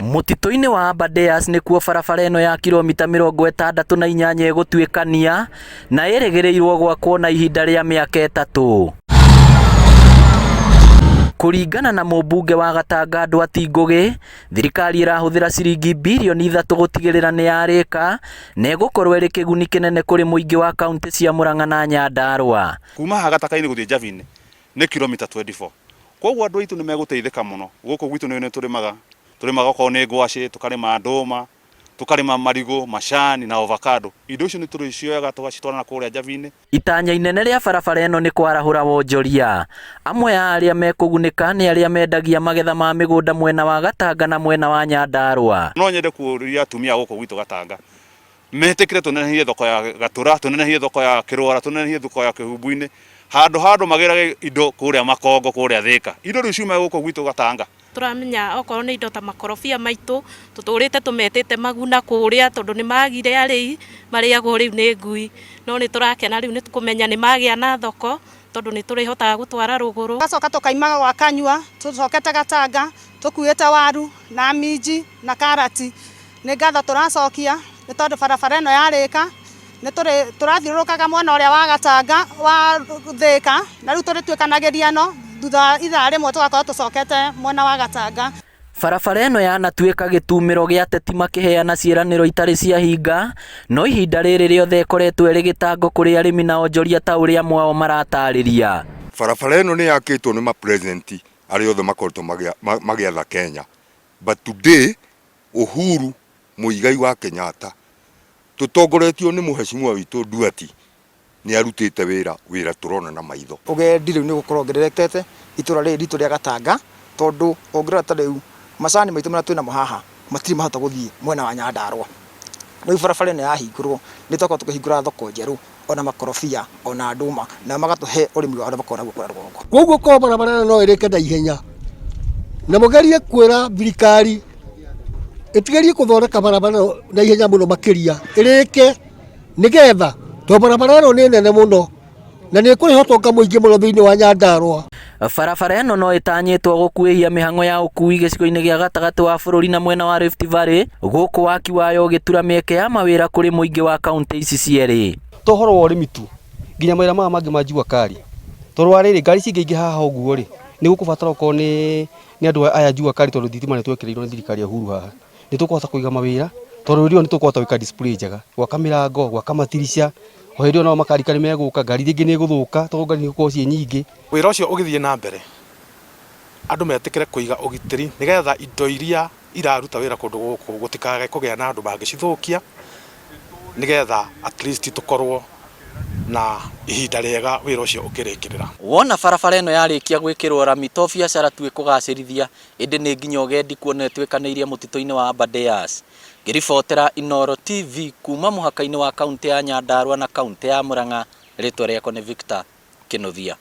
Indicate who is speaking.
Speaker 1: Mũtitũ-inĩ wa Aberdares nĩkuo barabara ĩno ya kilomita 68 ĩgũtuĩkania na ĩrĩgĩrĩirwo gwakwo na ihinda rĩa mĩaka 3. Kũringana na mũmbunge wa Gatanga Ndwati Ngũgĩ, thirikari ĩrahũthĩra ciringi birioni 3 gũtigĩrĩra nĩ yarĩka na ĩgũkorwo ĩrĩ kĩguni kĩnene kũrĩ mũingĩ wa kaunti cia Murang'a na Nyandarua.
Speaker 2: Kuma haha Gataka-inĩ gũthiĩ Njabi-inĩ nĩ kilomita 24. Koguo andũ aitũ nĩ megũteithĩka mũno. Gũkũ gwitũ nĩ tũrĩmaga, tũrĩmaga okorwo nĩ ngwacĩ, tũkarĩma ndũma, tũkarĩma marigũ, macani na avocado. Indo icio nĩ tũrĩcioyaga tũgacitwara na kũrĩa Njabi-inĩ.
Speaker 1: Itanya inene rĩa barabara ĩno nĩ kwarahũra wonjoria. Amwe a arĩa mekũgunĩka nĩ arĩa mendagia magetha ma mĩgũnda mwena wa Gatanga na mwena wa Nyandarua.
Speaker 2: No nyende kũũria atumia a gũkũ gwitũ Gatanga metĩkĩre tũnenehie thoko ya Gatũra, tũnenehie thoko ya Kĩrwara, tũnenehie thoko ya Kĩhumbu-inĩ, handũ ha andũ magĩrage indo kũrĩa Makongo, kũrĩa Thĩka. Indo rĩu ciume gũkũ gwitũ Gatanga.
Speaker 3: Tũramenya okorwo nĩ indo ta makorobia maitũ tũtũrĩte tũmetĩte maguna kũrĩa tondũ nĩ magire arĩi marĩagwo rĩu nĩ ngui, no nĩ tũrakena rĩu nĩ kũmenya nĩ magĩa na thoko tondũ nĩ tũrĩhotaga gũtwara rũgũrũ.
Speaker 4: Tũgacoka tũkaima gwa Kanyua tũcokete Gatanga tũkuĩte waru na minji na karati. Nĩ ngatho tũracokia nĩ tondũ barabara ĩno yarĩka nĩ tũrathiũrũrũkaga mwena ũrĩa wa Gatanga wa Thĩka na rĩu tũrĩtuĩkanagĩria ĩno thutha wa ithaa rĩmwe tũgakorwo tũcokete mwena wa Gatanga.
Speaker 1: Barabara ĩno yanatuĩka gĩtumĩro gĩa ateti makĩheana ciĩranĩro itarĩ ciahinga, no ihinda rĩrĩ rĩothe ĩkoretwo ĩrĩ gĩtango kũrĩ arĩmi na onjoria ta ũrĩa amwe ao maratarĩria.
Speaker 5: Barabara ĩno nĩ yakĩtwo nĩ ma-president arĩa othe makoretwo magĩatha Kenya, but today Uhuru Muigai wa Kenyatta tũtongoretio nĩ mũheshimiwa witũ Nduati nĩ arutĩte wĩra, wĩra tũrona na maitho.
Speaker 6: Ũgendi rĩu nĩ ũgũkorwo wongererekete itũra rĩrĩ ritũ rĩa Gatanga tondũ ũngĩrora ta rĩu macani maitũ marĩa twĩnamo haha matirĩ mahota gũthiĩ mwena wa Nyandarua. Rĩu barabara ĩno yahingũrwo nĩ twakorwo tũkĩhingũra thoko njerũ ona makorobia ona ndũma na magatũhe ũrĩmi wa ũrĩa makoragwo naguo kũrĩa rũgongo.
Speaker 7: Koguo korwo barabara ĩno no ĩrĩke na ihenya na mũgerie kwĩra thirikari ĩtigerie gũthondeka barabara ĩno na ihenya mũno makĩria ĩrĩke nĩgetha tondũ barabara ĩno nĩ nene mũno na nĩ ĩkũrehe ũtonga mũingĩ mũno thĩinĩ wa Nyandarua.
Speaker 1: Barabara ĩno no ĩtanyĩtwo gũkuhĩhia mĩhang'o ya ũkui gĩcigo-inĩ gĩa gatagatĩ wa bũrũri na mwena wa Rift Valley, gũkũ waki wayo ũgĩtura mĩeke ya mawĩra kũrĩ mũingĩ wa kauntĩ ici cierĩ.
Speaker 8: To ũhoro wa ũrĩmi tu, nginya mawĩra maya mangĩ ma jua kali. Tondũ wa rĩrĩ, ngari cingĩingĩha haha ũguo rĩ, nĩ gũkũbatara okorwo nĩ andũ aya jua kali tondũ thitima nĩ twekĩrĩirwo nĩ thirikari ya Uhuru haha. Nĩ tũkũhota kũiga mawĩra, tondũ hĩndĩ ĩyo nĩ tũkũhota gwĩka display njega, gwaka mĩrango, gwaka matirica, o hĩndĩ ĩyo nao makarika nĩ megũka, ngari rĩngĩ nĩ ĩgũthũka tondũ ngari nĩ igũkorwo ciĩ nyingĩ.
Speaker 9: Wĩra ũcio ũgĩthiĩ na mbere, andũ metĩkĩre kũiga ũgitĩri nĩgetha indo iria iraruta wĩra kũndũ gũkũ gũtikage kũgĩa na andũ mangĩcithũkia, nĩgetha at least tũkorwo na ihinda rĩega wĩra ũcio ũkĩrĩkĩrĩra.
Speaker 1: Wona barabara ĩno yarĩkia gwĩkĩrwo rami to biacara tu ĩkũgacĩrithia ĩndĩ nĩ nginya ũgendi kuona ĩtuĩkanĩirie mũtitũ-inĩ wa Aberdares. Ngĩribotera Inooro TV kuma mũhaka-inĩ wa kaunti ya Nyandarua na kaunti ya Murang'a, rĩtwa rĩakwa nĩ Victor Kĩnuthia.